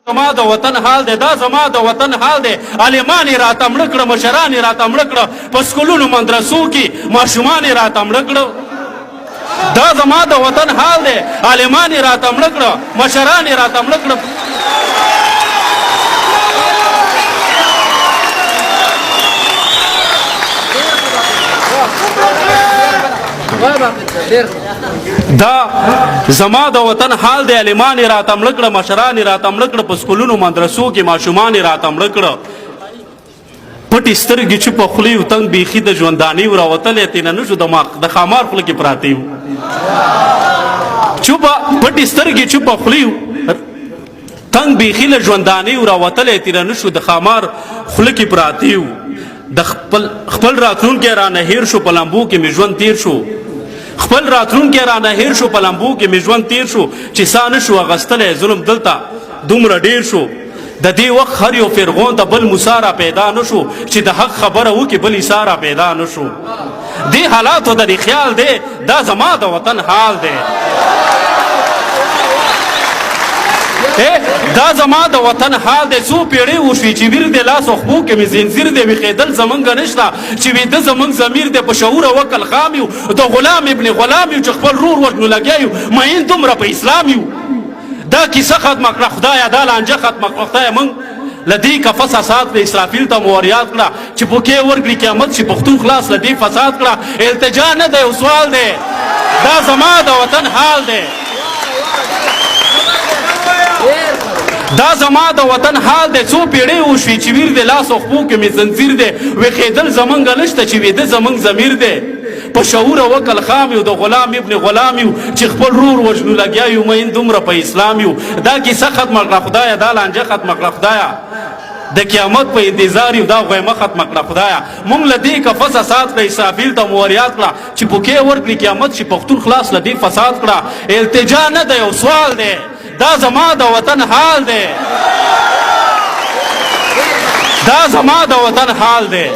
زما د وطن حال دی، دا زما د وطن حال دی. عالمان یې راته مړه کړه، مشران یې راته مړه کړه، په سکولونو مدرسو کې ماشومان یې راته مړه کړه. دا زما د وطن حال دی، عالمان یې راته مړه کړه، مشران یې راته مړه کړه. دا زما د وطن حال دی، عالمان یې راته مړه کړه، مشران یې راته مړه کړه، په سکولونو مدرسو کې ماشومان یې راته مړه کړه. پټې سترګې چې په خولې یو تنګ بیخي د ژوندانې و راوتلی ترېنه نه شو، د ښامار خوله کې پراته یو. چوپه پټې سترګې چې په خولې تنګ بیخي له ژوندانې و راوتلی ترېنه نه شو، د ښامار خوله کې پراته یو. د خپل خپل راتلونکی رانه هیر شو، په لمبو کې مې ژوند تیر شو. خپل راتلونکی رانه هیر شو، په لمبو کې مې ژوند تیر شو، چې سا نه شو اغستلی ظلم دلته دومره ډیر شو. د دې وخت هر یو فرعون ته بل موسی را پیدا نه شو، چې د حق خبره وکړي بل عیسی را پیدا نه شو. دې حالاتو ته دې خیال دی، دا زما د وطن حال دی. دا زما د وطن حال دی. څو پیړۍ وشوې چې ویر دی لاس او خپو کې مې زنځیر دی، ویښېدل زمونږ نشته چې ویده زمونږ ضمیر دی. په شعور او عقل خام یو، د غلام ابن غلام یو، چې خپل رور وژنو لګیا یو، مین دومره په اسلام یو. دا کیسه ختمه کړه خدایه، دا لانجه ختمه کړه خدایه، مونږ له دې قفسه سات کړه، اسرافیل ته مو وریاد کړه چې پوکې ورکړي قیامت چې پښتون خلاص له دې فساد کړه. التجا نه دی، یو سوال دی، دا زما د وطن حال دی. دا زما د وطن حال دی. څو پیړۍ وشوې چې ویر دی لاس او خپو کې مې زنځیر دی، ویښېدل زمونږ نشته چې ویده زمونږ ضمیر دی. په شعور او عقل خام یو، د غلام ابن غلام یو، چې خپل رور وژنو لګیا یو، مین دومره په اسلام یو. دا کیسه ختمه کړه خدایه، دا لانجه ختمه کړه خدایه، د قیامت په انتظار یو، دا غیمه ختمه کړه خدایه، مونږ له دې قفسه سات کړه، اسرافیل ته مو وریاد کړه چې پوکې ورکړي قیامت چې پښتون خلاص له دې فساد کړه. التجا نه دی، یو سوال دی، دا زما د وطن حال دی. دا زما د وطن حال دی.